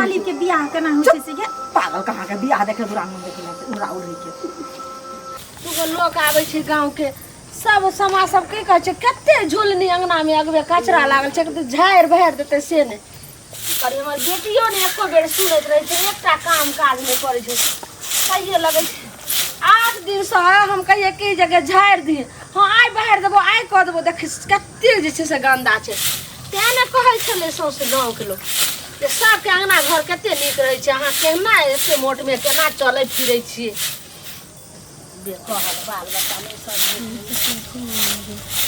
लाली के बियाह केना होइ छै से गे पागल कहाँ के बियाह देखे दुरागमन देखे उड़ा उड़ी के दूगो लोक आबै छै गाँवके सब समा सब की कहै छै कते झुलनी अङ्गनामे अगबे कचरा लागल छै कते झाड़ि भरि देतै से नहि करी हमर बेटियो ने एको बेर सुनैत रहै छै एकटा काम काज नहि करै छै कहिए लगै छै 8 दिनसँ हम कहिए की जगह झाड़ि दी हँ आइ बहारि देबो आइ कऽ देबो देखी कते जे छै से गन्दा छै तेँ ने कहै छलै सौँसे गाँवके लोक जे सबके अङ्गना घर कते नीक रहै छै अहाँ केना एते मोटमे केना चलै फिरै छियै कहल बाल बच्चा नहि समझै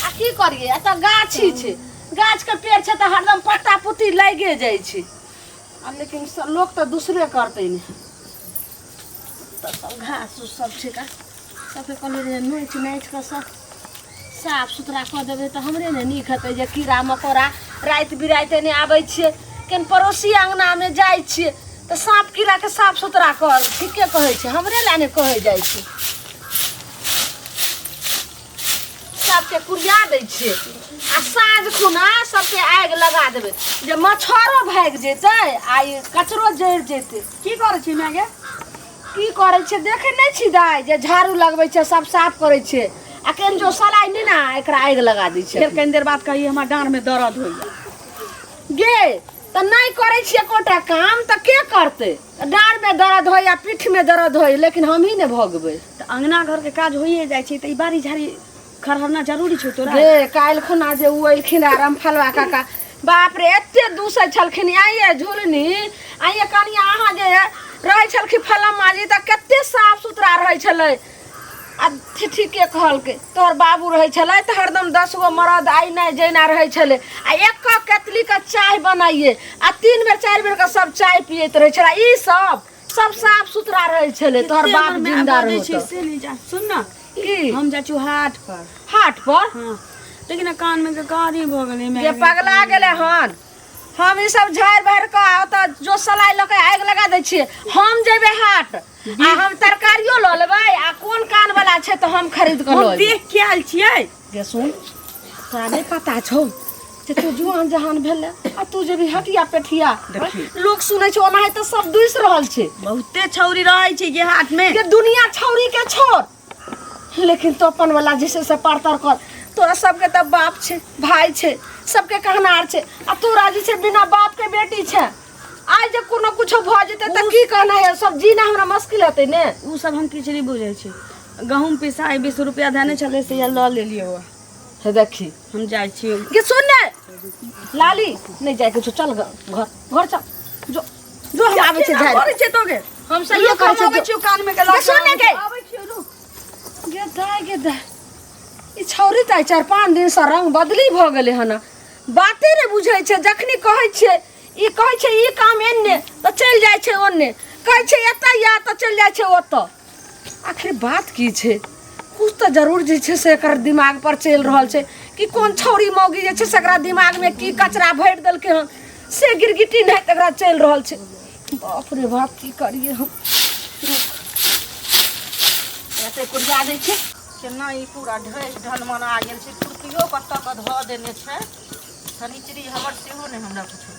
आ की करियै एतऽ गाछी छै गाछके पेड़ छै तऽ हरदम पत्ता पुत्ती लागिए जाइ छै आ लेकिन लोक तऽ दूसरे करतै ने तऽ सब घास उस सब छै का सबके कहलियै जे नोचि नाचि कऽ सब साफ सुथरा कऽ देबै तऽ हमरे ने नीक हेतै जे कीड़ा मकोड़ा राति बिराति एने आबै छियै केन पड़ोसी अङ्गनामे जाइ छियै तऽ साँप कीड़ाके साफ सुथरा कर ठीके कहै छै हमरे लए ने कहै जाइ छै सबके कुरिया दै छियै आ साँझ खुना सबके आगि लगा देबै जे मच्छरो भागि जेतै आ ई कचरो जरि जेतै। की करै छी माय गे? की करै छियै देखै नहि छी दाइ जे झाड़ू लगबै छै सब साफ करै छियै आ केन जो सलाइ नहि ने एकरा आगि लगा दै छै। फेर कनि देर बाद कही हमर डाँढ़मे दर्द होइए। गे तऽ नहि करै छियै एकोटा काम तऽ के करतै? डाँढ़मे दर्द होय या पीठमे दर्द होय लेकिन हमही ने भोगबै। तऽ अङ्गना घरके काज होइए जाइ छै तऽ ई बाड़ी झाड़ी खरहरना जरूरी छौ तोरा? गे काल्हि खुना जे ओ एलखिन रहे रामफलवा काका बाप रे एते दूसै छलखिन आइये झुलनी आइये कनिया अहाँ जे रहै छलखिन फलम्मा जी तऽ कते साफ सुथरा रहै छलै आ ठीके कहलकै तोहर बाबू रहै छलै तऽ हरदम 10 गो मरद आइ नहि जैना रहै छलै आ एक कप केतलीके चाय बनाइए आ 3 बेर 4 बेर के सब चाय पियैत रहै छलै ई सब सब साफ सुथरा रहै छलै तोहर कते बाप हमर माय जिंदा बजै रहौ छै तऽ। से नहि जा सुन न की हम जाइ छियौ हाट पर। हाट पर? हाँ लेकिन कान में के कारी भऽ गेलै माय जे पगला गेलै हन हम ई सब झाड़ि बारि कऽ ओतऽ जो सलाइ लऽ कऽ आगि लगा दै छियै हम जेबै हाट आ हम तरकारियो लऽ लेबै आ कोन कान वाला छै तऽ हम खरीद कऽ हम लऽ एबै। देख के आयल छियै। गे सुन तोरा नहि पता छौ जे तू जुआन जहान भेले आ तू जेबही हटिया पेठिया देखी। लोक सुनै छै ओनाहि तऽ सब दुसि रहल छै। बहुते छौरी रहै छै गे हाट में। गे दुनिया छौरी के छोड़ लेकिन तो अपन वाला जे छै से परतर कर तोरा सबके तऽ बाप छै भाय छै सबके कहनार छै आ तोरा जे छै बिना बाप के बेटी छै आइ जे कोनो कुछो भऽ जेतै तऽ की कहना है सब जीना हमरा मुश्किल हेतै ने। उ सब हम किछु नहि बुझै छी। गहूँम पिसाइ 20 रुपया देने छलै से लऽ लेलियै हौ। हे देखी हम जाइ छी। गे सुन ने लाली नहीं जाए के छौ चल घर घर चल जो जो हम आबै छै झाड़ि करै छै तोगे हम सहिए रुक, करै हम छै आबै जो। छियौ कान में के गे सुन ने गे। आबै छियौ रुक। गे दाय गे दाय ई छौरी तऽ 4-5 दिनसँ रंग बदली भऽ गेलै हन बाते नहि बुझै छै जखनी कहै छियै ई कहै छै ई काम एन्ने तऽ चलि जाइ छै ओन्ने कहै छै एतऽ या तऽ चलि जाइ छै ओतऽ आखिर बात की छै कुछ तऽ जरूर जे छै से एकर दिमाग पर चलि रहल छै कि कोन छौरी मौगी जे छै से एकरा दिमागमे की कचरा भरि देलकै हन से गिरगिटी नहि तऽ एकरा चलि रहल छै बाप रे बाप की करियै हम एते कुरिया दै छै केना ई पूरा ढहि ढनमना गेल छै कुर्तियो कतऽ कऽ धऽ देने छै शनिचरी हमर सेहो नहि हमरा कुछो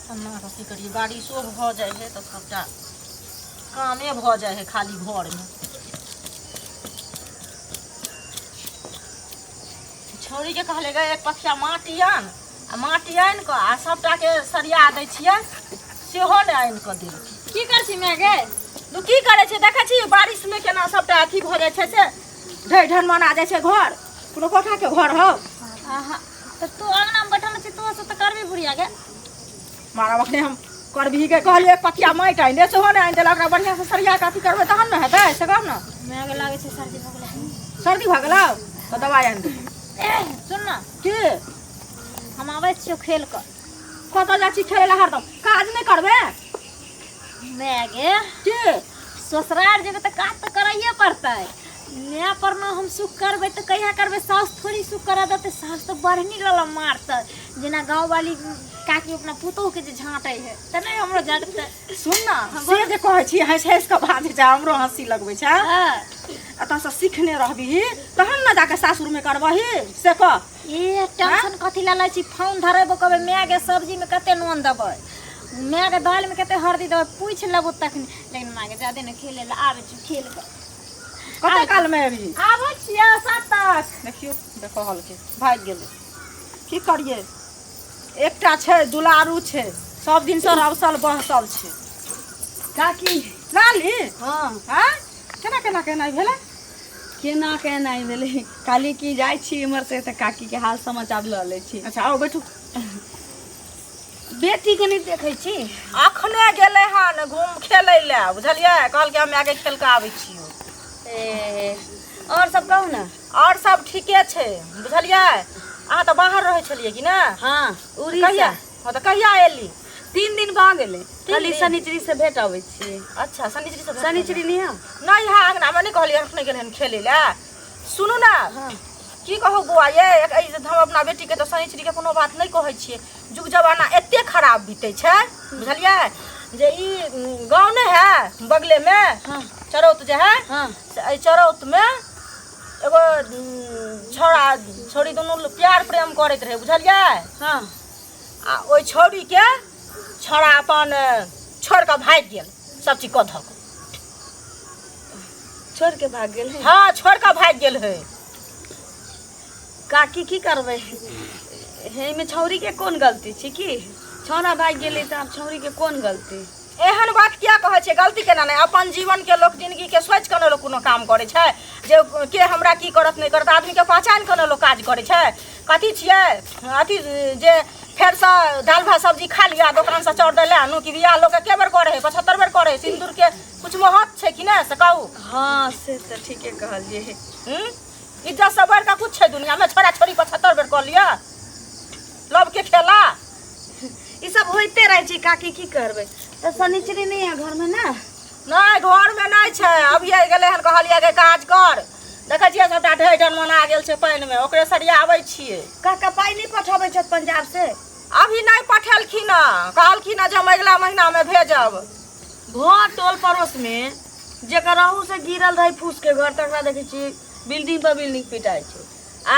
केना कऽ की करियै बारिशो भऽ जाइ है तऽ सबटा कामे भऽ जाइ है खाली घरमे छौड़ीके कहलै गे एक पथिया माटि आन आ माटि आनि कऽ आ सबटाके सरिया दै छियै सेहो नहि आनि कऽ देलकै। की करै छी माय गे? तू की करै छै देखै छी बारिशमे केना सबटा अथी भऽ जाइ छै से ढहि ढनमना जाइ छै घर कोनो कोठाके घर हौ। आहा तऽ तू अङ्गनामे बैठल छी तू से तऽ करबी बुढ़िया गे। मारब अखने हम करबही गे कहलियै एक पथिया माटि आनि दे सेहो नहि आनि देलक ओकरा बढ़िआँसँ सरिया कऽ अथी करबै तहन ने हेतै से कहब ने। माय गे लागै छै सर्दी भऽ गेलै। सर्दी भऽ गेलौ तऽ दवाइ आनि दे। सुन ने की? हम आबै छियौ खेल कऽ। कतऽ जाइ छी खेलै लए हरदम काज नहि करबै? माय गे की? ससुरार जेबै तऽ काज तऽ करैए पड़तै। माय पर न हम सुख करबै तऽ कहिया करबै साउस थोड़ी सुख करा देतै साउस तऽ बढ़नी लऽ लऽ मारतै जेना गाँववाली काकी अपना पुतोहुके जे झाँटै है तऽ नहि हमरो झाँटतै। सुन न से जे कहै छी हँसि हँसि कऽ बाजै छै हमरो हँसी लगबै छै। हँ। एतऽसँ सीखने रहबिही तहन ने जाके सासुरमे करबही से कह। ए टेंशन कथी ला लै छी? फोन धरेबो, कहबै माय के सब्जीमे कते नून देबै, माय के दालिमे कते हरदी देबै, पूछि लेबो तखनी। लेकिन माय के जादे ने खेले ला आबै छी, खेल कऽ कते कालमे अबही? आबै छियै 7 तक। देखियौ, देखो हलके भागि गेलै। की करियै, एकटा छै दुलारू छै, सब दिनसँ रवसल बहसल छै। काकी। लाली। हँ। हँ, केना केना केना भेलै? केना केना भेलै? काली की जाइ छी इम्हर से तऽ काकीके हाल समाचार लऽ लै छी। अच्छा, आउ, बैठू। बेटीके नहि देखै छी? अखने गेलै हन घूम खेलै लए, बुझलियै? कहलकै हम आगे खेल कऽ आबै छियौ। ए आओर सब कहू ने। आओर सब ठीके छै, बुझलियै? अहाँ तऽ बाहर रहै छलियै कि ने? हँ, कहिया? उड़ीसा। हँ, तऽ कहिया एली? 3 दिन भऽ गेलै। कहली दिन? शनिचरी से भेट अबै छी। अच्छा, शनिचरी से भेंट? शनिचरी नहि है? नहि है अङ्गनामे। नहि कहलियै अखने गेलै हन खेलै लए। सुनू ने। हँ। की कहू बौआ ये, हम अपना बेटीके तऽ शनिचरीके कोनो बात नहि कहै छियै। जुग जमाना एते खराब बीतै छै, बुझलियै, जे ई गाँव नहि है बगलेमे, चरौत जे है, से एहि चरौतमे एगो छौड़ा छौड़ी दुनू प्यार प्रेम करैत रहै, बुझलियै? आ ओहि छौड़ीके छौड़ा अपन छोड़ि कऽ भागि गेल, सब चीज कऽ धऽ कऽ। छोड़ि के भाग गेल है? हँ, छोड़ि कऽ भागि गेल है। काकी, की करबै? एहिमे छौड़ीके कोन गलती छै? की छौड़ा भागि गेलै तऽ आब छौड़ीके कोन गलती? एहन बात किया कहै छै? गलती केना नहि? अपन जीवनके लोक जिंदगीके सोचि कऽ ने लोक कोनो काम करै छै, जे के हमरा की करत नहि करत। आदमीके पहचानि कऽ ने लोक काज करै छै। कथी छियै अथी जे फेरसँ दालि भात सब्जी खा लिअ, दोकानसँ चाउर दालि लए आनू? कि बियाह लोकके के बेर करै हइ? 75 बेर करै हइ। सिन्दूरके किछु महत्व छै कि नहि, से कहू। हँ, से तऽ ठीके कहलियै। हूँ, इज्जतसँ बढ़ि कऽ किछु छै दुनिआँमे? छोड़ा छोड़ी 75 बेर कऽ लिअ, लवके खेला। ई सब होइते रहै छै काकी, की करबै? तऽ शनिचरी नहि है घरमे ने? नहि, घरमे नहि छै। अभिये गेलै हन। कहलियै गे काज कर, देखै छियै सबटा ढहि ढनमना गेल छै पानिमे, ओकरे सरियाबै छियै। काका पाइ नहि पठबै छथि पंजाब से? अभी नहि पठेलखिन हँ। कहलखिन हँ जे हम अगिला महीनामे भेजब। घर टोल पड़ोसमे जेकर अहू से गिरल रहै फूसके घर, तकरा देखै छियै बिल्डिंग पर बिल्डिंग पिटाइ छै।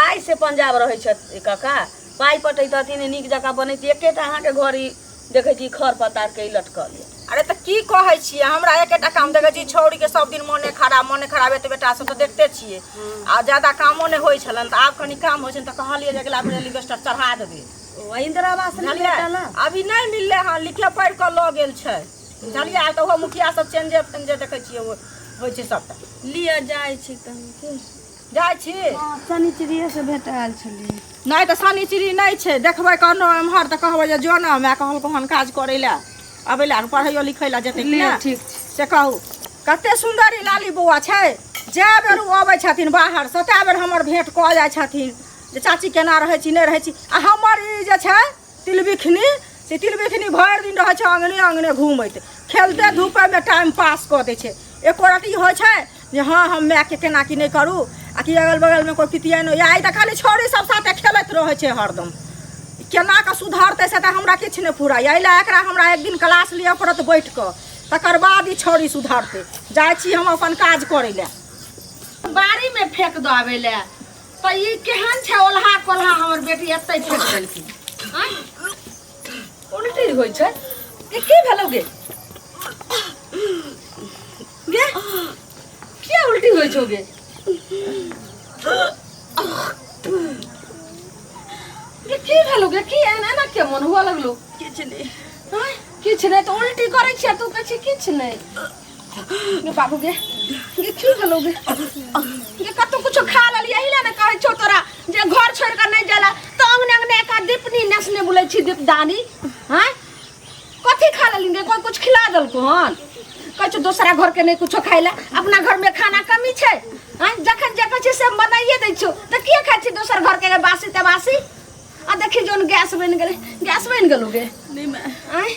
आइ से पंजाब रहै छथि काका, पाइ पठैतथिन, नीक जकाँ बनैत। एकेटा अहाँके घर ई देखै छी, खर पतारके ई लटकल यऽ। अरे, तऽ की कहै छियै? हमरा एकेटा काम देखै छी, छौड़ीके सब दिन मोने खराब, मोने खराब। एते बेटा सब तऽ देखते छियै, आ ज्यादा कामो नहि होइ छलनि, तऽ आब कनि काम होइ छनि, तऽ कहलियै जे अगिला बेर एलिवेस्टर चढ़ा देबै। ओ इंदिरा आवास नहि बुझलियै? भेटल? अभी नहि मिललै हँ, लिखे पढ़ि कऽ लऽ गेल छै, बुझलियै? आब तऽ ओहो मुखिया सब चेंजे फेंजे देखै छियै होइ छै सबटा। लिअ, जाइ छी तऽ की। जाइ छी? हँ, शनिचरीए से भेट आयल छलियै। नहि तऽ शनिचरी नहि छै। देखबै कोनो एम्हर तऽ कहबै जे जो ने, माय कहलको हन काज करै लए अबै लए, पढ़ैयो लिखै लए जेतै कि लिअ। ने? ठीक छै। से कहू, कते सुन्दर ई लाली बौआ छै। जए बेर ओ अबै छथिन बाहरसँ, तए बेर हमर भेँट कऽ जाइ छथिन जे चाची केना रहै छी, नहि रहै छी। आ हमर ई जे छै तिलबिखनी, से तिलबिखनी भरि दिन रहै छै अङ्गने अङ्गने घूमैत, खेलते धूपैमे टाइम पास कऽ दै छै। एको रत्ती होइ छै जे हँ, हम मायके केना की नहि करू, आ कि अगल बगलमे कोइ पितियानो या? ई तऽ खाली छौड़ी सब साथे खेलैत रहै छै हरदम। केना कऽ सुधरतै से तऽ हमरा किछु नहि फुराइए। एहि लए एकरा हमरा एक दिन क्लास लिअ पड़त बैठ कऽ, तकर बाद ई छौड़ी सुधरतै। जाइ छी हम अपन काज करै लए। बाड़ी में फेंक दो आबै ले, तऽ ई केहन छै ओल्हा कोल्हा, हमर बेटी एतै फेंक देलखिन। आँय? उल्टी होइ छै। ई की भेलौ गे? गे, किया उल्टी होइ छौ गे? गे, की भेलौ गे? की एना एना के मन हुआ लगलो? किछु नहि। आँय? किछु नहि तऽ उल्टी करै छियै, तू कहै छी किछु नहि। गे बाबू गे, गे की भेलौ गे? गे, कतौ कुछो खा लेलियै? एहि लए ने कहै छौ तोरा जे घर छोड़ि कऽ नहि जाला, तऽ अंगने अंगने एका दीपनी नेसने बुलै छी दीपदानी। हँ, कथी खा लेली गे? कोइ कुछ खिला देलको हन? कहै छौ दोसरा घरके नहि कुछो खाइ लए, अपना घरमे खाना कमी छै? हँ, जखन जे कहै छै से बनाइए दै छौ, तऽ किए खाइ छी दोसर घरके गे बासी तेबासी? आ देखी जोन गैस बनि गेलै, गैस बनि गेलौ गे? नहि माय। आँय,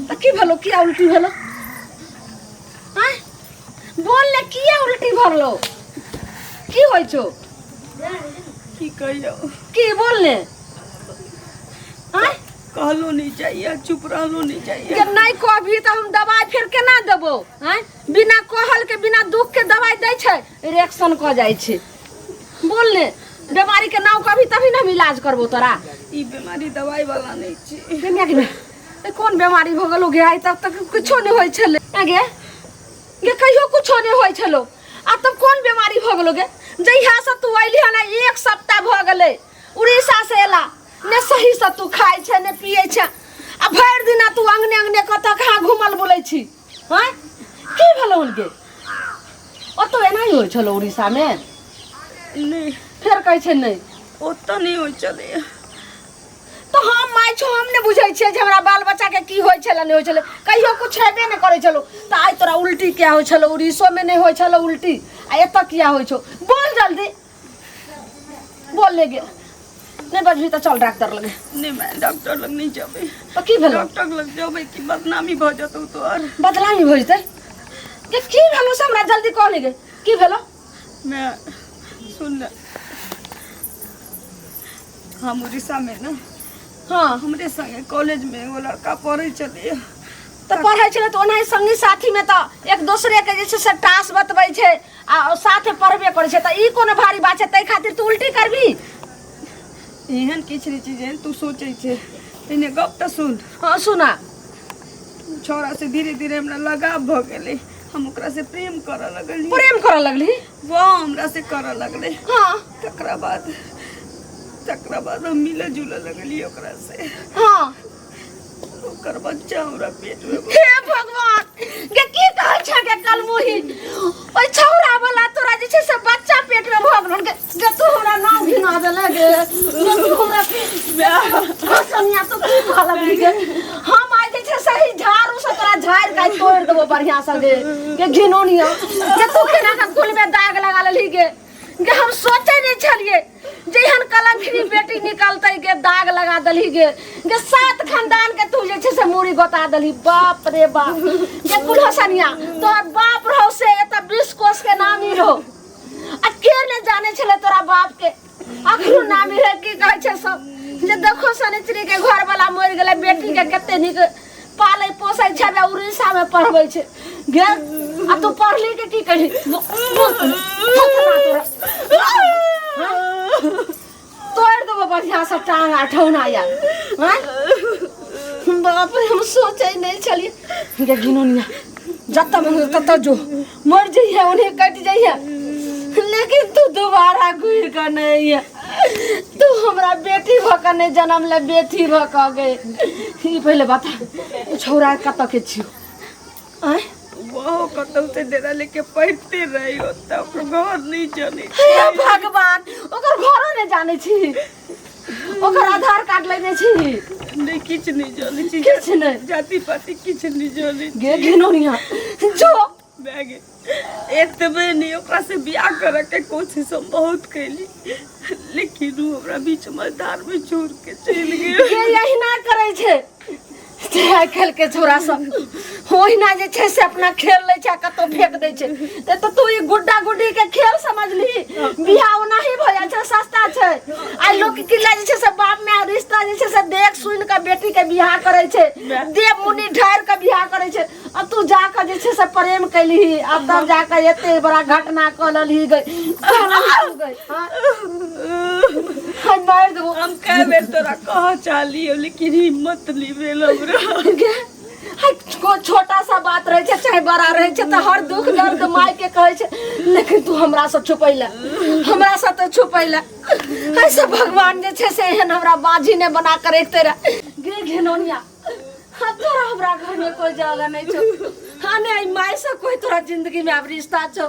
तऽ की भेलो? किया उल्टी भेलो? आँय, बोल ने, किया उल्टी भरलो? की होइ छौ? की कहियौ। की, बोल ने। आँय? कहलो नहीं जाइए, चुप रहलो नहीं जाइए। के नहीं कहबी तऽ हम दवाई फेर केना देबो? आँय, बिना कहल के बिना दुख के दवाई दै छै, रिएक्शन कऽ जाइ छै। बोल ने, बीमारी के नाम कहबी तभी ने हम इलाज करबो तोरा। ई बीमारी दवाई वाला नहीं छै। गे माय गे, ए कोन बीमारी भऽ गेलो गे? आइ तक तक किछो नहि होइ छलै गे। गे कहियो कुछो नहि होइ छलो, आ तब कोन बीमारी भऽ गेलो गे? जहिया से तू अयली हन एक सप्ताह भऽ गेलै उड़ीसा से एला, ने सही से तू खाइ छै ने पियै छै, आ भरि दिना तू अंगने अंगने कतऽ कहाँ घुमल बुलै छी। हँ, की भेलौ गे? ओतौ एनाही होइ छलो उड़ीसामे? नहीं। फेर कहै छै नहि। ओतऽ नहि होइ छलै। तऽ हम माय छौ, हम नहि बुझै छियै जे हमरा बाल बच्चाके की होइ छलै नहि होइ छलै। कहियो कुछ हेबे नहि करै छलौ, तऽ आइ तोरा उल्टी किया होइ छलौ? उड़ीसोमे नहि होइ छलौ उल्टी, आ एतऽ किया होइ छौ? बोल, जल्दी बोल ले गे। नहि बजबही तऽ चल डॉक्टर लगे। नहीं, मैं डॉक्टर लग नहीं जेबै। तऽ की भेलौ? डॉक्टर लग जेबै कि बदनामी भऽ जेतौ तोहर। बदनामी भऽ जेतै? गे की भेलौ से हमरा जल्दी कह ने गे, की भेलौ? मैं सुन ले, हम उड़ीसा में ना, हमरे संगे कॉलेज में एगो लड़का पढ़ै छलियै। तऽ पढ़ै छलै तऽ ओनाही संगी साथीमे तऽ एक दोसरे के जे छै से टास बतबै छै आ साथे पढ़बे करै छै, तऽ ई कोनो भारी बात छै? ताहि खातिर तू उल्टी करबी? एहन किछु नहि छै जेहन तू सोचै छै। पहिने गप तऽ सुन। हँ, सुना। ओ छौड़ा से धीरे धीरे हमरा लगाव भऽ गेलै, हम ओकरा से प्रेम करऽ लगलियै। प्रेम करऽ लगली? वो हमरा से करऽ लगलै। तकरा बाद हम मिलऽ जुलऽ लगलियै ओकरा से। ओकर बच्चा हमरा पेट में। हे भगवान गे, की कहै छै गे कलमुही? ओइ छौड़ा वाला तोरा जे छै से बच्चा पेट में भऽ गेल गे। गे तू हमरा नाम घिना देले गे। गे तू हमरा सोनिया, तू की कहऽ लगली गे? हम आइ जे छै सही झाड़ू से तोरा झाड़ि के आइ तोड़ि देबो बढ़ियां से गे। गे घिनौनिया गे, तू केना के कुल में दाग लगा लेलही गे? गे हम सोचै नहि छलियै जे एहन कलंखनी बेटी निकलतै गे। दाग लगा देलही गे। गे सात खानदान के तू जे छै से मूड़ी गोता देलही। बाप रे बाप गे कुलहसनिया, तोहर बाप रहो से एतऽ 20 कोस के नामी रहो, आ के ने जाने छलै तोरा बाप के, अखनो नामी रहे। की कहै छै सब जे देखो शनिचरी के घर वाला मरि गेलै, बेटी के कते नीक पालै पोसै छै, बे उड़ीसा में पढ़बै छै गे। आ तू पढ़ली के की कही? तोरा तोड़ देबो बढ़िया से टांग आ ठौना यार। हाँ बाप रे, हम सोचै नहीं छलियै गे। गिनोनिया, जतऽ मन ततऽ जो, मर जइहे ओन्हे कटि जइहे, लेकिन तू दोबारा घुरि कऽ नहीं अइहे। तू हमरा बेटी भऽ कऽ नहि जनम ले, बेटी भऽ कऽ गे। ई पहिले बता, ओ छौड़ा कतऽ के छियौ? आँय? वो कतौ से डेरा लेके पढ़ते रही, ओतऽ ओकर घर नहीं जाने। हे भगवान, ओकर घरो नहि जानै छी? ओकर आधार कार्ड लेने छी? नहीं, किछु नहीं जाने छी। किछु नहि? जाति पाति किछु नहीं जाने। गे घिनौनिया, जो। भए गेल। एतबे नहीं, ओकरा से बियाह करऽ के कोशिश हम बहुत कैली, लेकिन ओ हमरा बीच मझधार में छोड़ के चलि गेल। गे अहिना करै छै से आइ काल्हि के छोरा सब, ओहिना जे छै से अपना खेल लै छै आ कतौ फेंक दै छै। तऽ तू ई गुड्डा गुड्डी के खेल समझली? बियाह ओनाही भऽ जाइ छै, सस्ता छै। आइ लोक की जे छै से बाप माय रिश्ता जे छै से देख सुनि कऽ बेटी के बियाह करै छै, देव मुनि ढारि कऽ बियाह करै छै, आ तू जाकऽ जे छै से प्रेम केलही आ तब जाकऽ एते बड़ा घटना कऽ लेलही गई, कऽ लेलही तू गई। हाँ? हम मारि देबो। हम कए बेर तोरा कहऽ चाहलियै, लेकिन हिम्मत नहीं भेल हमरा। गे, हाय, को छोटा सा बात रहै छै चाहे बड़ा रहै छै, तऽ हर दुख दर्द माय के कहै छै, लेकिन तू हमरा से छुपैला, हमरा से तऽ छुपैला। ऐसे भगवान जे छै से एहन हमरा बाजी नहि बना कर रखते रहे। गे घिनौनिया, हाँ तोरा हमरा घर में कोई जगह नहीं छौ। हाँ नहीं, माय से कोई तोरा जिंदगी में अब रिश्ता छौ?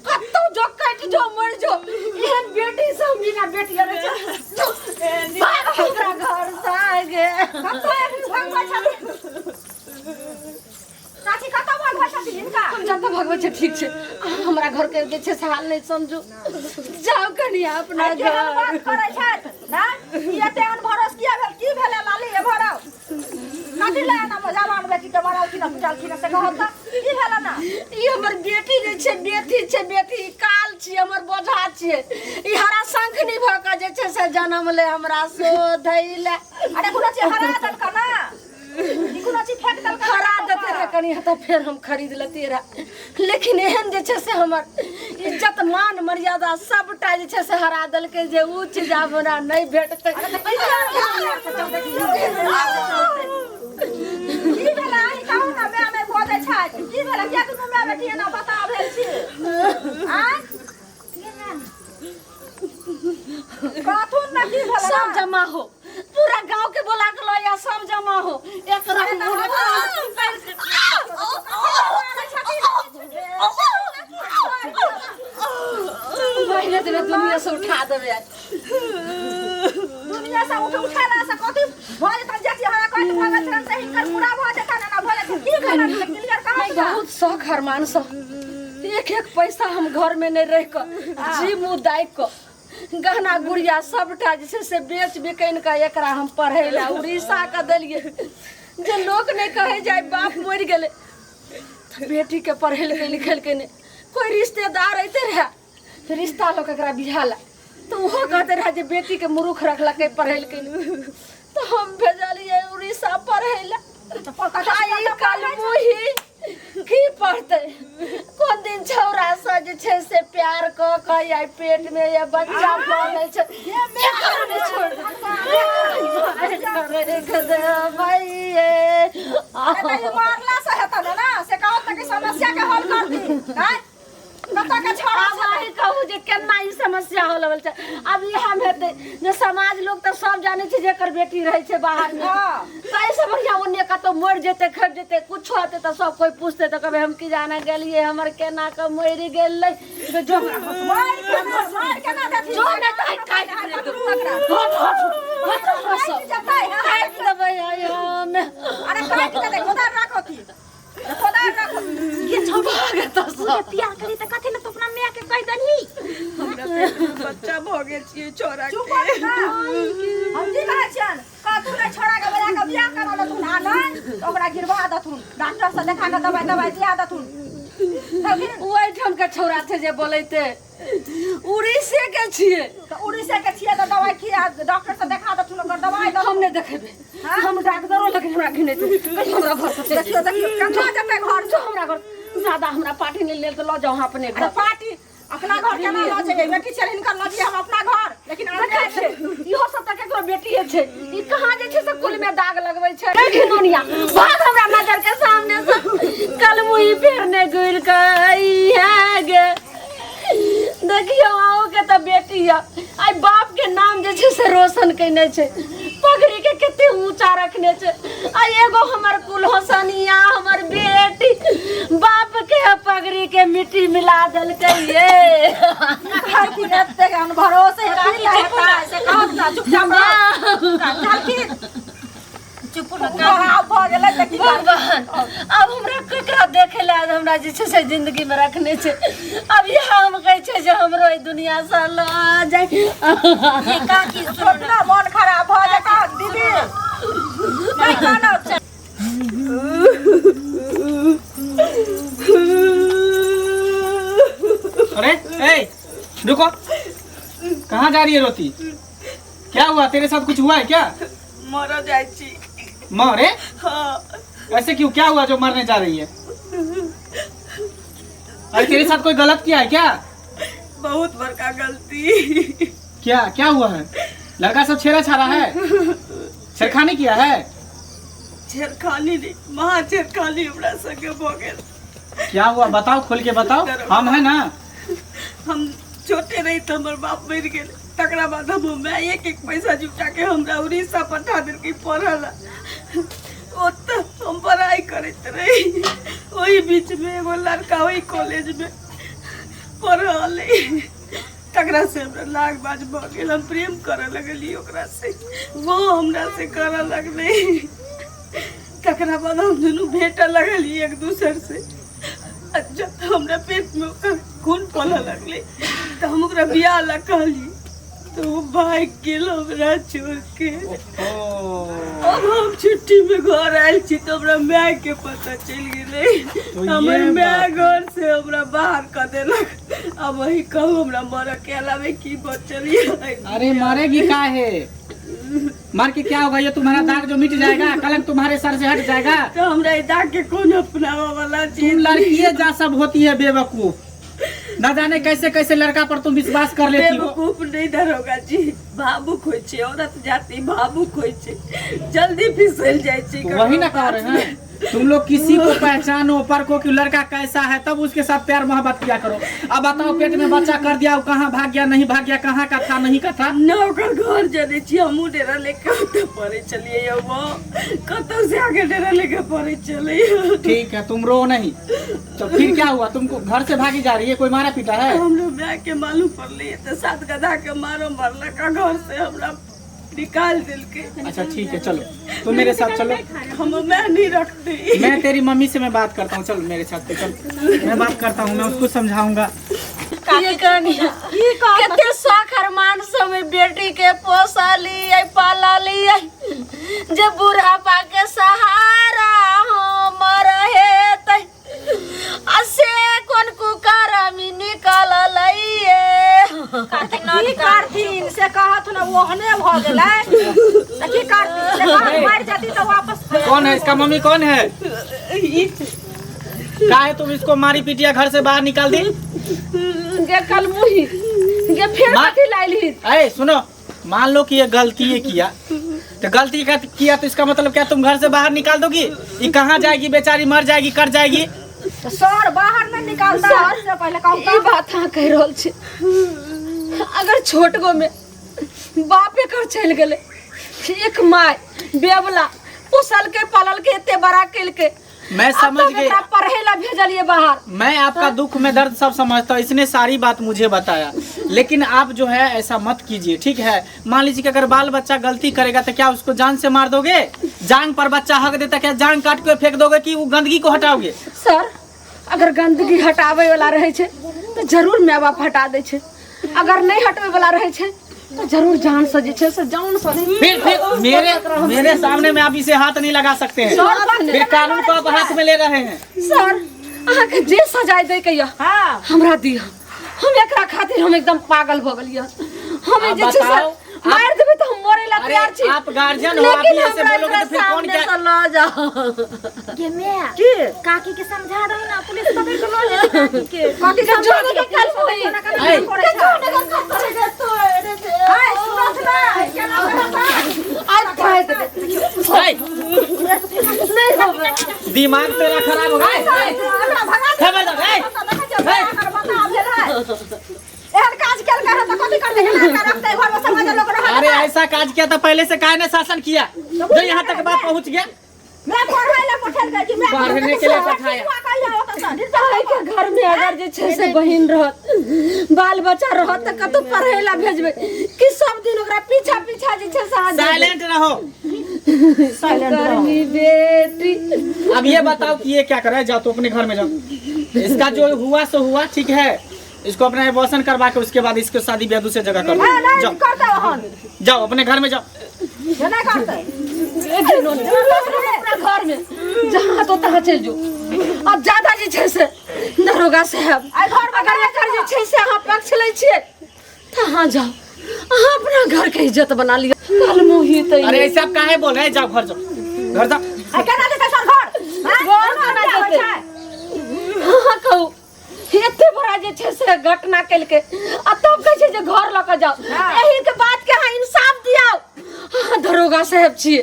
कतौ जो कट जो, मर जो, एहन बेटी से हम बिना बेटी अरे जो, भाग हमरा घर से आ गे। कतौ एखन भगबै छथिन चाची? कतौ भगबै छथिन हिनका? हम जतऽ भगबै छै ठीक छै, अहाँ हमरा घर के जे छै से हाल नहि समझू। जाउ कनिया अपना केहन घर। बात करै छथि ना? ई एते अनभरोस किया भेल? की भेलै लाली? एम्हर आउ। कथी लए एना जवान बेटी के मारलखिन आ पिटलखिन से कहब तऽ, की भेलै ना? ई हमर बेटी नहि छै, बेटी छै बेटी, ई काल छियै, हमर बोझा छियै। ई हरा शंखनी भऽ कऽ जे छै से जनम ले हमरा शोधै लए। अरे कोनो चीज हरा देलका ना, ई कोनो चीज फेंक देलका। हरा देते रहे कनी तऽ फेर हम खरीद लेतियै रहे, लेकिन एहन जे छै से हमर इज्जत मान मर्यादा सबटा जे छै से हरा देलकै जे उ चीज आब हमरा नहि भेटतै। की भेलै अहीं कहू ने, माय नहि बजै छथि, की भेलै? किया दुनू माय बेटी एना बता भेल छी? आँय, कहथुन ने की भेलै? सब जमा हो, पूरा गांव के बोला के लो या सब जमा हो, एक रंग। पहिले देबै दुनिया से उठा देबै आज। दुनिया से उठ उठेला से कथी भऽ जेतन? जे चीज हमरा कहैत भऽ गेल छलन से हिनकर पूरा भऽ जेतन, एना भऽ जेतन? की भेलन? क्लियर कहाँ? बहुत शौक हरमान सब, एक एक पैसा हम घर में नहीं रह कऽ जी मुँह दाबि कऽ गहना गुड़िया सबटा जे छै से बेच बिकैन कऽ एकरा हम पढ़ै लए उड़ीसा के देलियै, जे लोक नहि कहै जाय बाप मरि गेलै तऽ बेटीके पढ़ेलकै लिखेलकै नहि। कोइ रिश्तेदार अयते रहए तऽ रिश्ता लऽ कऽ एकरा बियाह लए तऽ ओहो कहते रहए जे बेटीके मूर्ख रखलकै, पढ़ेलकै नहि। तऽ हम भेजलियै उड़ीसा पढ़ै लए। आ ई कलमुही की पढ़तै? कोन दिन छौड़ा से जे छै से प्यार कऽ कऽ आइ पेट मे या बच्चा पालै छै, एकरा नहि छोड़ देबै। अरे तऽ ई मारला से हेतन ने, से कहत तऽ कि समस्या के हल कर दी। आँय, कतऽ के छौड़ा? आब अहीं कहू जे केना ई समस्या हो लगल छै। आब इएह मे हेतै जे समाज लोक तऽ सब जानै छै जे एकर बेटी रहै छै बाहर मे। ताहि से बढ़िया ओन्ने कतौ मरि जेतै, खपि जेतै, कुछो हेतै तऽ सब कोइ पुछतै तऽ कहबै हम की जाने गेलियै, हमर केना कऽ मरि गेलै। जो हमरा घर से। मारि केना, मारि केना देथिन? जो नहि तऽ आइ काटि देबै। हट हट हट, हमरा सब जेतै, हँ। काटि देबै आइ हम। अरे काटि देतै, कोदार राखो की, कोदार राखो। ये छौड़ी भाग एतऽ सँ। प्यार करी तऽ कथी लए तू अपना माय के कहि देलही? हमरा पेट में बच्चा भऽ गेल छियै छौड़ा चुप के। हो ना। हम की कहै छियनि, कहथुन नहि छोड़ा के बजा के बियाह करा देथुन, आ नहि तऽ ओकरा गिरवा देथुन, डॉक्टर से देखा के दवाई दवाई दिया देथुन। ओहिठाम के छौड़ा छै जे बोलैते, उड़ीसे के छियै। तऽ उड़ीसे के छियै तऽ दवाई खिया, डॉक्टर से देखा देथुन, ओकर दवाई देथुन। हम नहि देखेबै, हम डॉक्टरो लग हमरा घिनेतै। कहियो हमरा घर से चलि। देखियौ देखियौ, केना जेतै घर? जो हमरा घर, ज्यादा हमरा पार्टी नहि लेल तऽ लऽ जाउ अहाँ अपने अरे घर। पार्टी अपना घर केना लऽ जेबै? बेटी छै हिनकर, लऽ जइयै हम अपना घर? लेकिन देखै छै इहो सब तऽ केकरो बेटिए छै। ई कहाँ जे छै से कुल में दाग लगबै छै। ए घिनौनिया, भाग हमरा नजर के सामने से। कल मुही फेरने घुरि कऽ इहे गे। देखियौ, अहूँ के तऽ बेटी यऽ, आइ बाप के नाम जे छै से रोशन केने छै, पगड़ी के कते ऊंचा रखने छै। आ एगो हमर कुल होसनिया हमर बेटी बाप के पगड़ी के मिट्टी मिला देलकै ये। कहलखिन एतेक हम भरोसे हेतै हेतै से कहत ना, चुपचाप रह। कहलखिन चुप न। खराब भऽ गेलै तऽ की करबै? भगवान, आब हमरा केकरा देखे लए हमरा जे छै से जिंदगी में रखने छै? अब इएह हम कहै छै जे हमरो एहि दुनिया से लऽ जाय। ये काकी, सुन। अपना मन खराब भऽ जेतै दीदी, नहि कानब। अरे ए, रुको, कहाँ जा रही है रोती? क्या हुआ, तेरे साथ कुछ हुआ है क्या? मरऽ जाइ छी। मरे? हाँ। ऐसे क्यों, क्या हुआ जो मरने जा रही है? अरे तेरे साथ कोई गलत किया है क्या? बहुत बड़का गलती। क्या क्या हुआ है? लड़का सब छेड़ा छाड़ा है, छेड़खानी किया है? छेड़खानी नहि, महा छेड़खानी हमरा संगे भऽ गेल। क्या हुआ, बताओ, खोल के बताओ, हम है ना। हम छोटे रही तऽ हमर बाप मरि गेल। तकरा बाद हम माय एक एक पैसा जुटा के हमरा उड़ीसा पठा देलकै पढ़ऽ लए। ओतऽ हम पढ़ाइ करैत रही, ओहि बीचमे एगो लड़का ओहि कॉलेजमे पढ़ल, तकरा से हमरा लाग बाज भऽ गेल। हम प्रेम करऽ लगलियै ओकरा से, वो हमरा से करऽ लगलै। तकरा बाद हम दुनू भेटऽ लगलियै एक दोसर से। आ जब हमरा पेटमे ओकर खून पलऽ लगलै तऽ हम ओकरा बियाह लए कहलियै। तो ओ भागि गेल हमरा छोड़ के। ओ अब हम छुट्टी में घर आयल छी तऽ हमरा माय के पता चलि गेलै। तो ये हमर माय बात। घर से हमरा बाहर कऽ देलक। अब वही कहू, हमरा मरऽ के अलावे की बचल ये? अरे मरेगी काहे? मर के क्या होगा? ये तुम्हारा दाग जो मिट जाएगा, कलंक तुम्हारे सर से हट जाएगा। तो हमरा ई दाग के कोन अपनावा वाला तुम चीज? लड़की जा सब होती है बेवकूफ, न जाने कैसे कैसे लड़का पर तुम विश्वास कर लेती हो। बेवकूफ नहीं दरोगा जी, भावुक होइ छै औरत जाति, भावुक होइ छै, जल्दी फिसल जाइ छै। तो वही ना कह रहे हैं, तुम लोग किसी को पहचानो, परखो कि लड़का कैसा है, तब उसके साथ प्यार मोहब्बत किया करो। अब बताओ, पेट में बच्चा कर दिया, वो कहाँ भाग गया, नहीं भाग गया, कहाँ का था, नहीं का था? न ओकर घर जनै छी, हमहूँ डेरा लेके ओतऽ पढ़ै छलियै यौ, कतौ से आगे डेरा लेके पढ़ै छलियै। ठीक है, तुम रो नहीं। तो फिर क्या हुआ? तुमको घर से भागी जा रही है, कोई मारा पीटा है? हमरो माय के मालूम पड़लै तऽ सात गधा के मारो मारलक आ घर से हमरा निकाल देलकै। अच्छा ठीक है, चलो तुम मेरे साथ चलो। हम माय नहीं रखते। मैं तेरी मम्मी से मैं बात करता हूँ, चलो मेरे साथ पे चल, मैं बात करता हूँ, मैं उसको समझाऊंगा। ये कनिया, कते शौक अरमान से हम बेटी के पोसलियै पाललियै, जे बुढ़ापा के सहारा हमर हेतै, आ से कोन कुकर्मी निकललैये। की करथिन से कहत न, ओहने भऽ गेलै तऽ की करथिन से कहत, मरि जती तऽ वापस। कौन है इसका मम्मी, कौन है? काहे तुम इसको मारी पिटिया घर से बाहर निकाल दी? गे कलमुही गे, फेर कथी लाइलही? अरे सुनो, मान लो कि ये गलती ये किया तो गलती का किया तो इसका मतलब क्या तुम घर से बाहर निकाल दोगी? ये कहाँ जाएगी बेचारी, मर जाएगी, कट जाएगी। तऽ सर बाहर नहि निकालता सर, से पहिले कहू। ई बात अहाँ कहि रहल छी, अगर छोट गो में बाप एकर चलि गेलै, एक माय बेवला पोसलकै पाललकै, एते बड़ा केलकै, मैं आ समझ तब गई। एकरा पढ़े ला भेजलियै बाहर। मैं आपका दुख में दर्द सब समझता हूँ, इसने सारी बात मुझे बताया, लेकिन आप जो है ऐसा मत कीजिए, ठीक है? मान लीजिए कि अगर बाल बच्चा गलती करेगा तो क्या उसको जान से मार दोगे? जांग पर बच्चा हक देता, क्या जांग काट के फेंक दोगे कि वो गंदगी को हटाओगे? सर, अगर गंदगी हटाबै वाला रहै छै तऽ जरूर माय बाप हटा दै छै, अगर नहि हटबै वाला रहै छै तऽ जरूर जान से जे छै से जान से नहि। फिर मेरे मेरे सामने में आप इसे हाथ नहीं लगा सकते हैं, फिर कानून को आप हाथ में ले रहे हैं। सर, अहाँके जे सजाय दै के यऽ हमरा दिअ, हम एकरा खातिर हम एकदम पागल भऽ गेलियै। हम आप जे छै से बताओ, मारि देबै तऽ हम मरै ला अरे तैयार छी। आप गार्जियन हो, आप लेकिन ही ऐसे हमरा बोलोगे तो एकरा फिर कौन सामने क्या से लऽ जाओ। गे माय, की? काकी के समझा दही ना, पुलिस पकड़ के लऽ जेतै काकी के। कथी के समझा जोने के कलमुही। कोना कोना ऐ। करै छै? हाय, सुनत नहि, केना केना? आज खाइ देबै। ऐ, नहि होबै। दिमाग तेरा खराब हो गया। हमरा भगा दे। खबरदार, ऐ। देखै छियै, एकर बता भेल है। एहन काज केलकै हँ तऽ कथी करतै, केना रखतै घरमे समाज लोक रहत? अरे ऐसा काज किया तो पहले से काहे ने शासन किया जो यहाँ तक बात पहुँच गया? मैं पढ़ै लए पठेलकै कि मैं पढ़ने के लिए पठाया। के घर में अगर जे छै से बहिन रहत, बाल बच्चा रहत, तऽ कतौ पढ़ै ला भेजबै कि सब दिन ओकरा पीछा पीछा जे छै से अहाँ जेबै? साइलेंट रहो। गर्मी बेटी। अब ये बताओ कि ये क्या कर रहा है? जाओ तो अपने घर में जाओ, इसका जो हुआ सो हुआ, ठीक है? इसको अपना एबॉर्शन करवा के उसके बाद इसको शादी ब्याह दूसरे जगह कर दो। नहि जाओ करतै ओहन। जाओ अपने घर में जाओ। नहि करतै। अपना घर में जहाँ तो तहाँ चलि जो। अब ज्यादा जे छै से दरोगा साहब, आइ घर में अगर एकर जे छै से अहाँ पक्ष लै छियै तऽ अहाँ जाउ, अहाँ अपना घर के इज्जत बना लिअ। कल मुही तऽ अरे ऐसे आप काहे बोल रहे हैं? जाओ घर जाओ, घर जाओ। आइ केना जेतै सर घर? आँय? घर केना जेतै? अहाँ कहू, एते बड़ा जे छै से घटना केलकै आ तब कहै छै जे घर लऽ कऽ जाउ। एहि के बात के अहाँ इंसाफ दियाउ। अहाँ दरोगा साहेब छियै,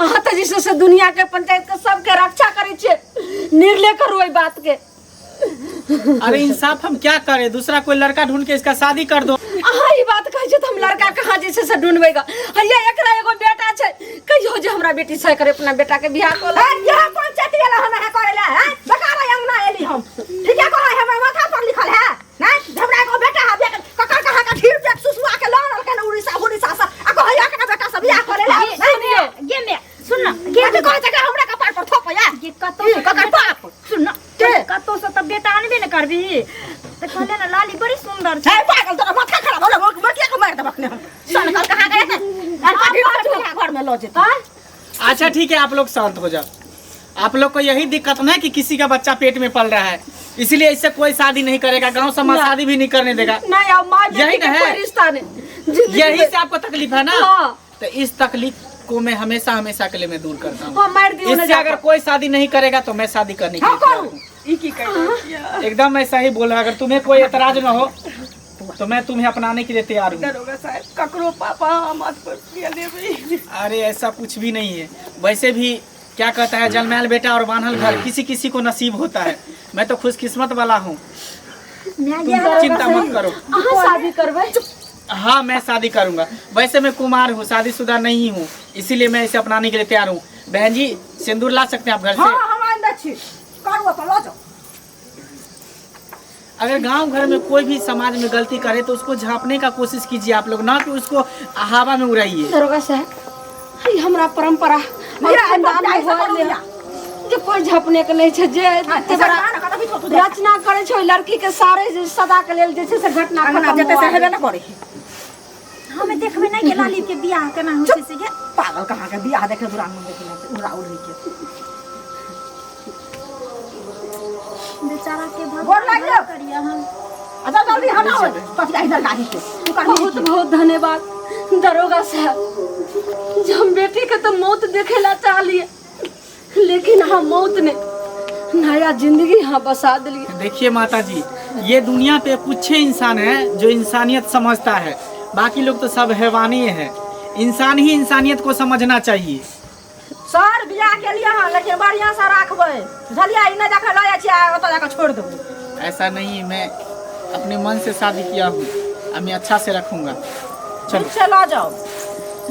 अहाँ तऽ जे छै से दुनिया के पंचायत के सबके रक्षा करै छियै, निर्णय करू एहि बात के। अरे इंसाफ हम क्या करें? दूसरा कोई लड़का ढूंढ के इसका शादी कर दो। अहाँ ई बात कहै छियै तऽ हम लड़का कहाँ जे छै से ढूंढबै ग? हैया एकरा एगो बेटा छै, कहियो जे हमरा बेटी से करे अपना बेटा के बियाह कऽ ले। हैं, इएह पंचायत गेल हम अहाँ करै लए, हैं? बेकार अंगना एली हम। ठीके कहै, हमरा माथा पर लिखल है। नहि, हमरा एगो बेटा है, बेटा ककर कहाँ के ढीर पेट सुसुआ के लऽ आनलकै ने उड़ीसा उड़ीसा से, आ कहै एकरा बेटा से बियाह करै लए। गे सुनियौ। गे माय, सुन न गे। कथी कहै छै के हमरा कपार पर थोपैया? गे कतौ ई ककर बाप? सुन न। के? कतौ से तऽ बेटा अनबे ने करबी, तऽ कहले ने लाली बड़ी सुंदर छै। हे पागल, तोरा माथा खराब होलो, बेटिया के मारि देबक ने हम। में लऽ जेतै। अच्छा ठीक है, आप लोग शांत हो जाओ। आप लोग को यही दिक्कत ना है कि किसी का बच्चा पेट में पल रहा है, इसलिए इससे कोई शादी नहीं करेगा, गांव समाज शादी भी नहीं करने देगा। नहीं, अब माय यही बेटी ना के है। कोई रिश्ता नहीं जिंदगी यही में। से आपको तकलीफ है ना? हाँ। तो इस तकलीफ को मैं हमेशा हमेशा के लिए मैं दूर करता हूँ। हाँ, मार दियो ना इससे जाकर। अगर कोई शादी नहीं करेगा तो मैं शादी करने के हम लिए तैयार करू। हूँ। ई की कहि एकदम मैं सही बोल रहा, अगर तुम्हें कोई एतराज न हो तो मैं तुम्हें अपनाने के लिए तैयार हूँ। दरोगा साहब, ककरो पापा हम हाथ पर किया लेबै। अरे ऐसा कुछ भी नहीं है। वैसे भी क्या कहता है, जलमैल बेटा और बान्हल घर किसी किसी को नसीब होता है। मैं तो खुशकिस्मत वाला हूँ, तुम चिंता मत करो। अहाँ शादी करबै? हाँ, मैं शादी करूंगा। वैसे मैं कुमार हूँ, शादीशुदा नहीं हूँ, इसीलिए मैं इसे अपनाने के लिए तैयार हूँ। बहन जी, सिंदूर ला सकते हैं आप घर से? हाँ, हम आनि दै छी, करू अपन, लऽ जाउ। अगर गांव घर में कोई भी समाज में गलती करे तो उसको झांपने का कोशिश कीजिए आप लोग, ना कि उसको हवा में उड़ाइए। दरोगा साहब, ई हमरा परंपरा और लिया, खानदान में ऐसा होय करू ले। लिया। जे कोई झपने के नहीं छै, जे एते बड़ा रचना करे छै ओहि लड़की के, सारे जे सदा के लेल जे छै से घटना अंगना खत्म जेतै से हुआ। हेबे ने करै। हमे देखबै नहि के लाली के बियाह केना होइ छै से गे। पागल कहाँ के, बियाह देखे दुरागमन देखे उड़ा उड़ी के। बेचारा के गोर भगवान लागि भला जाओ। करिए हम। अच्छा जल्दी हटाओ पतिया इधर गाड़ी के, तू कर। बहुत बहुत धन्यवाद दरोगा साहब, जे हम बेटी के तो मौत देखे ला चाहलिए, लेकिन हम मौत ने नया जिंदगी हाँ बसा दिलिए। देखिए माता जी, ये दुनिया पे कुछ ही इंसान है जो इंसानियत समझता है, बाकी लोग तो सब हैवानी है। इंसान ही इंसानियत को समझना चाहिए। सर, बियाह के लिए हँ, लेकिन बढ़िआँ से राखबै, बुझलियै? ई नहि जाकऽ लऽ जाइ छियै आ ओतऽ जाकऽ छोड़ि देबै। ऐसा नहीं, मैं अपने मन से शादी किया हूँ, अब मैं अच्छा से रखूंगा। चलो। ठीक छै, लऽ जाउ।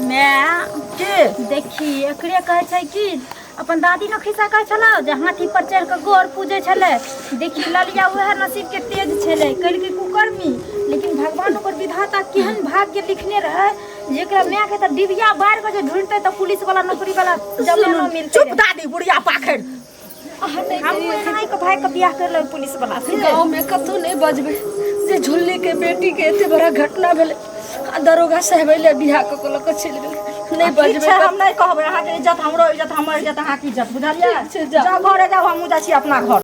माय। की? देखी, एकरे कहै छै कि अपन दादी ने खिस्सा कहै छलौ जे हाथी पर चढ़ि कऽ गोर पूजै छलै। देखी, ललिया उएह नसीब के तेज छलै, केलकै कुकर्मी, लेकिन भगवान ओकर विधाता केहन भाग्य लिखने रहै जे एकरा माय के तऽ डिबिया बारि कऽ जे ढूंढतै तऽ पुलिस वाला नौकरी वाला जमानो मिलतै। चुप दादी, बुढ़िया पाखरि। अहाँ नहि हम करियै। एनाहि के भाई के बियाह कर लेबै पुलिस वाला से। गाँव में कतहु नहि बजबै जे झुल्ली के बेटी के एते बड़ा घटना भेलै आ दरोगा साहब अइले बियाह कऽ के लऽ कऽ चलि गेलै। नहि ठीक बजबै। छै, हम नहि कहबै। अहाँके इज्जत हमरो इज्जत, हमर इज्जत अहाँके इज्जत, बुझलियै? ठीक छै, जाउ। जाउ घरे जाउ, हमहूँ जाइ छी अपना घर।